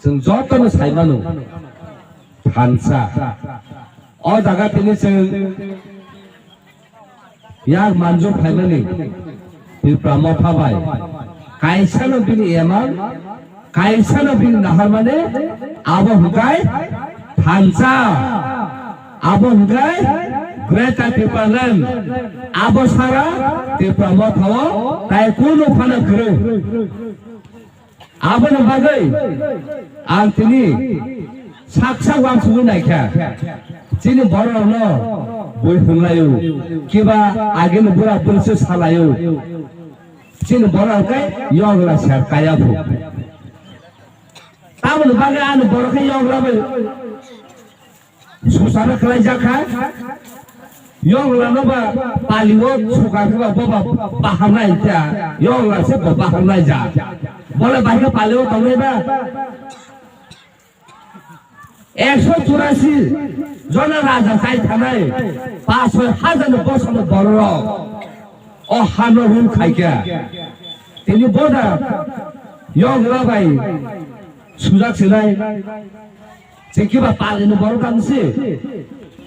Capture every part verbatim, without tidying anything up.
Chwng jotono sai mano, thansa. O jaga tini chwng yak manjak phaimani Tipra Motha bai. Kaisano bini eman, kaisano bini naharmani, abo hwnkhe thansa. Abo hwnkhe Greater Tipraland. Abo sara Tipra Motha o tai kunu phano kwrwi. Aboni bagwi ang tini sak sak uansugwi naikha. Chini bororokno bui hwnlaio, kiba agini bura bwrwiso salaio. Chini borok khe yogla ser kaya phu. Tamoni bagwi ani borok khe yogla bai Susana khlaijak kha. Yongla no ba pali o suka khe ba bo ba bahamnai ta. Yongla se bo bahamnai ja. Bole bai khe pali o tongnai ba. Ekso churasi jona raja chai thanai. Pas soi hajar ni bosor ni borok rok. O hano rule khaikha. Tini boda yongla bai sujak sinai. Chekhiba palini borok ang si.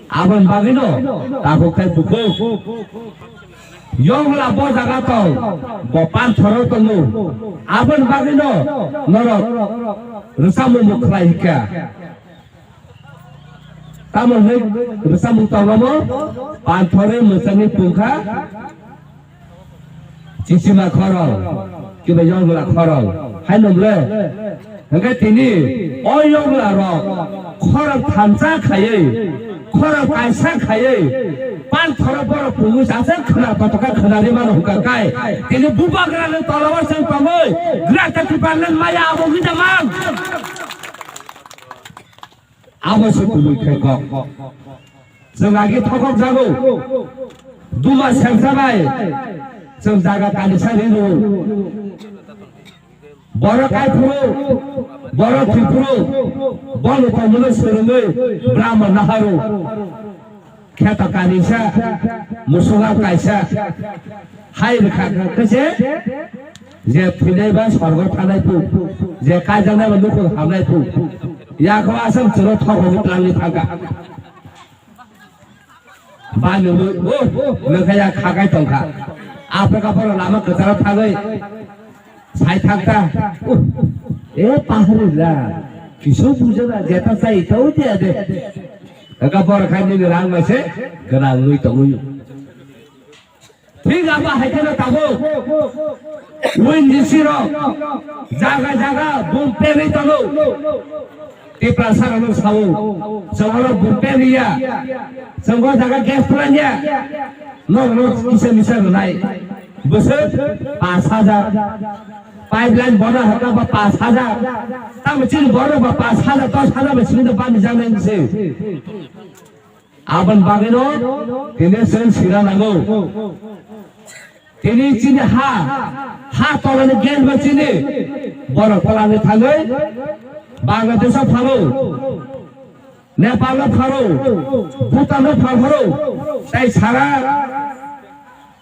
Abon bagino tabuk tai bukuk. Yongla bo jaga tong, bo panthoro tongo. Abon bagino norok rwchapmung bo khlai hikha. Tamo hwnwi rwchapmung tongmamo panthorwi mwchangwi pungkha. Chisima khorang, kiba yongla khorang, hai nung le. Hingke tini o yongla rok khorang thansa khaiwi, khorang kaisa khaiwi, panthoro borok pungwi sase khwna kotoka khwna ri mano hwnkha kai. Tini bubagra le tolabo se tongwi, Greater Tipraland maya abo hwnda man. Abo se kubui khe kok. Chwng agi thokok jago. Duma sersa bai. Chwng jaga kanisa ri rw. Borok kai phuru, borok thwi phuru, bono tongmano swrwngwi Brahma naharu. Kheto kanisa, musunga kaisa, hai rwkha khe se, je thwinai ba sorgo thanai phu, je kaijaknai ba nukhung hamnai phu, yakho asam chwro thok hogwi twlangwi thangkha. Ba nungwi, o, nungkha ya khakai tongkha. Aphuru kaphuru lama kwcharo thangwi, Sai thangkha. Uh, e paharila. Kisu bujana jeta sai tau dia de. Eka bor khai nini rang bai se gwnang nui tongwi. Thik abo hai kheno tabuk. Win jisi rok. Jaga jaga bum pegwi tongo. Tiprasa rok sao. Chwng oro bumpe riya. Chwng o jaga gas plant ya. Nok nok kisa misa rwnai. Bwswk pash hajar. Pipeline bono haka ba pash hajar. Tamo chini bono ba pash hajar, dos hajar ba simi ba ni jang nai se. Aboni bagwino tini chwng sira nango. Tini chini ha, ha tolani gen bo chini. Borok tolani thangwi Bangladesh o pharo, Nepal o pharo, Bhutan o pharo, tai sara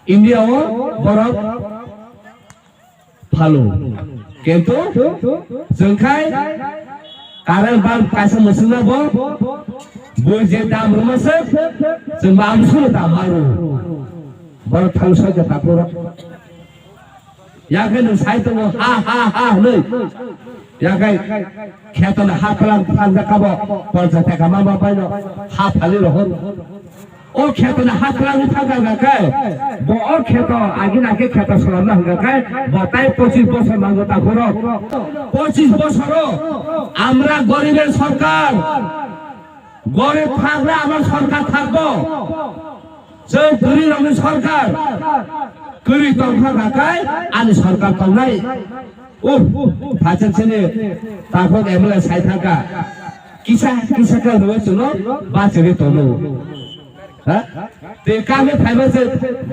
India o borok phalo. Kintu chwng khai current bulb kaisa mwswkno bo bui je dam rwma se chwng bo amsukno dam ma rw. Borok thang soi khe takhuk rok. Yakhe nwng sai tongo ha ha ha hwnwi. Yakhe khetoni ha kwlang phanjak kabo ponchas taka ma ma baino ha phali rohor. O kheto ni ha kwlangwi thangkha hwnkha khe, bo o kheto agini khe kheto solamna hwnkha khe, bo tai pochis bosor nango takhoro. Pochis bosoro amra goriber sorkar, gorib thakle amar sorkar thakbo. Chwng kwrwi rokni sorkar, kwrwi tongkha hwnkha khe ani sorkar tongnai. Uh, thachak sini takhuk M L A sai thangkha. Kisa kisa khe rwui chwngno bachiri tono. Ha? Tei kami phaiba se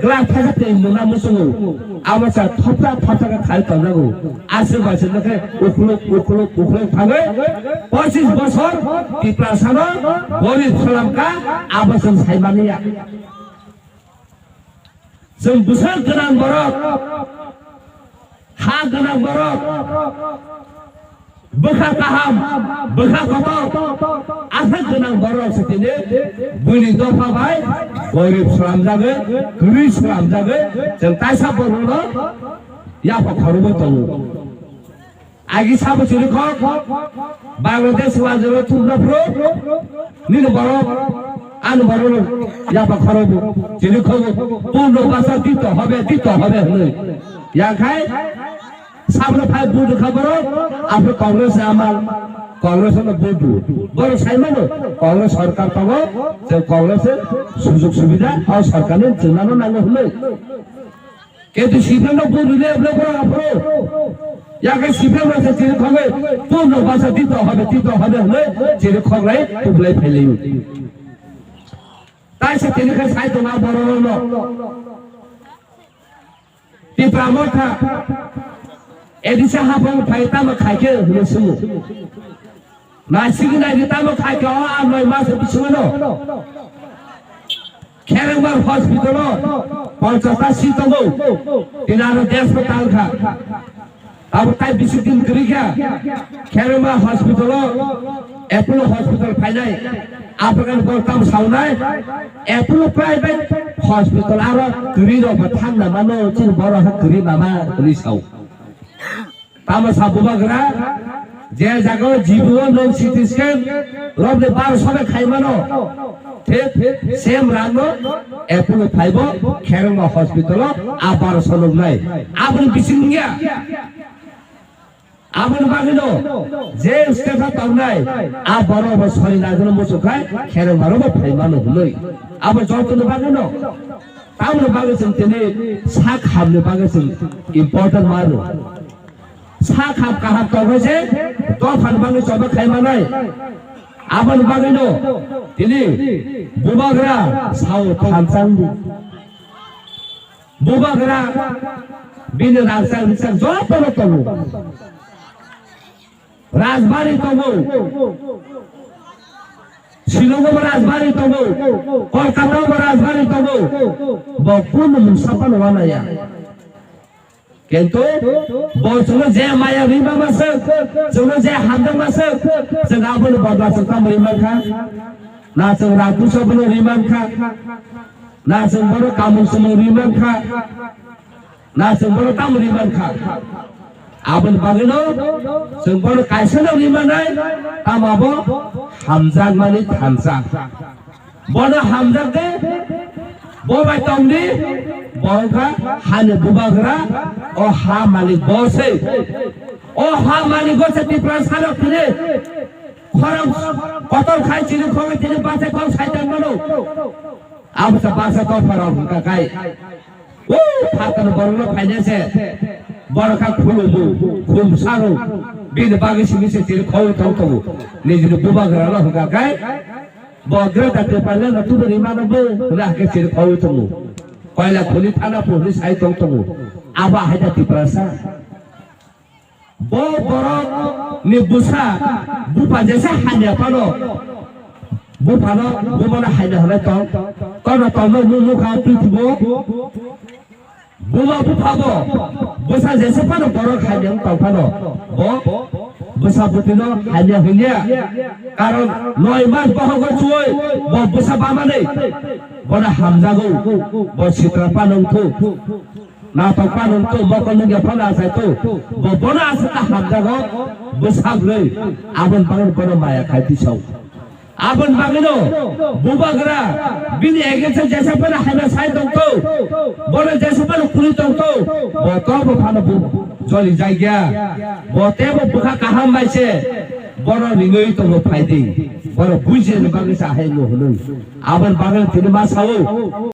glass thasa tei muna musungo. Abo sa thopta thopta khe khai tonjago. Aswk bai se nokhe ukhuluk ukhuluk ukhuluk thangwi pochis bosor Tiprasano gorib solamkha abo chwng sai manya. Chwng bwswk gwnang borok, ha gwnang borok, Bwkha kaham, bwkha kotor, aswk gwnang borok se tini buini dopha bai gorib slamjagwi, kwrwi slamjagwi, chwng kaisa borokno yapha khorogwi tongo. Agi sabo chirikhok, Bangladesh wajoro thumna phuru, nini borok, ani borok yapha khorogwi chirikhok, purno basa dito hobe, dito hobe hwnwi. Yakhai, Sabno phai vote kha borok, after Congress amal, Congress no vote rw. Borok sai mano, Congress sarkar tongo, je Congress sujog subida o sarkar ni chwnano nango hwnwi. Kintu C P M no vote rwle eblo borok aphuru. Yakhe C P M no se chiri khogwi, purno basa dito hobe, dito hobe hwnwi chiri khoglai tublai phailaio. Tai se tini khe sai tongo borok no. Tipra Motha, A D C hapang phai tamo khai khe hwnwi swngo. Naisingwi naidi tamo khai khe o ar noi mas bisingo no. Kherengbar hospital o ponchas ta seat tongo. Tini aro desh ko tal kha. Abo tai bisi din kwrwi kha. Kherengma hospital o, Apollo hospital phainai. Aphuru bor tam sawnai. Apollo private hospital aro kwrwi rok bo thangna mano, chini borok ha kwrwi mama hwnwi sao. Tamo sa bubagra, je jaga o G B o nwng C T scan rok de bar sobe khai mano. Thik same rang no Apollo phaibo Kherengma hospital o a bar sonok nai. Aboni bising ya. Aboni bagwi no je state o tongnai a borok bo sori nai jono muchuk khai Kherengma ro bo phai mano hwnwi. Abo joto ni bagwi no. Tamoni bagwi chwng tini sak ham ni bagwi chwng important mano. Sak ham kaham tongkhe se dophani bagwi choba khai manai. Aboni bagwino tini bubagra sao thansa wngdi. Bubagra bini rangchak rikchak jotono tongo. Rajbari tongo. Shillongo bo rajbari tongo. Kolkata bo rajbari tongo. Bo kunu mungsa phano wanaya. Kintu bo chwngno je maya rima maswk, chwngno je hamjak maswk, chwng aboni bodol chwng tamo ri mankha? Na chwng rang puisa bono ri mankha? Na chwng bono kamung chumung ri mankha? Na chwng bono tamo ri mankha? Aboni bagwino chwng bono kaisano ri manai, tamo abo hamjakmani thansa. Bono hamjak de, bo bai tong di, bo wngkha hani bubagra, o ha malik bo se. O ha malik bo se Tiprasa rok tini khorang kotor khai chini khogwi tini bachai kok sai tang mano. Abo se baksa topha rok wngkha kai. O phatar borok no phaina se, borok kha khulumu, khumsaro, bini bagwi simi se chini khogwi tong tongo. Nijini bubagra no wngkha kai. Bo Greater Tipraland no tubu rimano bo hwnwi hakhe chiri khaui tongo. Koila khuni thana po hwnwi sai tong tongo. Abo hai da Tiprasa. Bo borok ni bwsa bupha jesa hanya phano. Buphano bumano hanya hwnwi tong. Kono tongno mung mukha twi thubo. Buma bupha bo bwsa jesa phano borok hamya wng tong phano bo bwsa bwtwino hamya hwnya. Karon noi mas bohogo chuwi bo bwsa bamani bono hamjago, bo sitra phano wngthu, natok phano wngthu, mokol nungya phano achaitu, bo bono aswk ta hamjago bwsa bwrwi, aboni bagwi bono maya khai tisao. Aboni bagwino bubagra bini against-o jesa phano hamya sai tongtho, bono jesa phano kwrwi tongtho, bo tobo phano bu joli jagya, bo tebo bwkha kaham bai se bono ringwi tongo phaidi, bono bujini bagwi se ahai wngwi hwnwi. Aboni bagwino tini ma sao,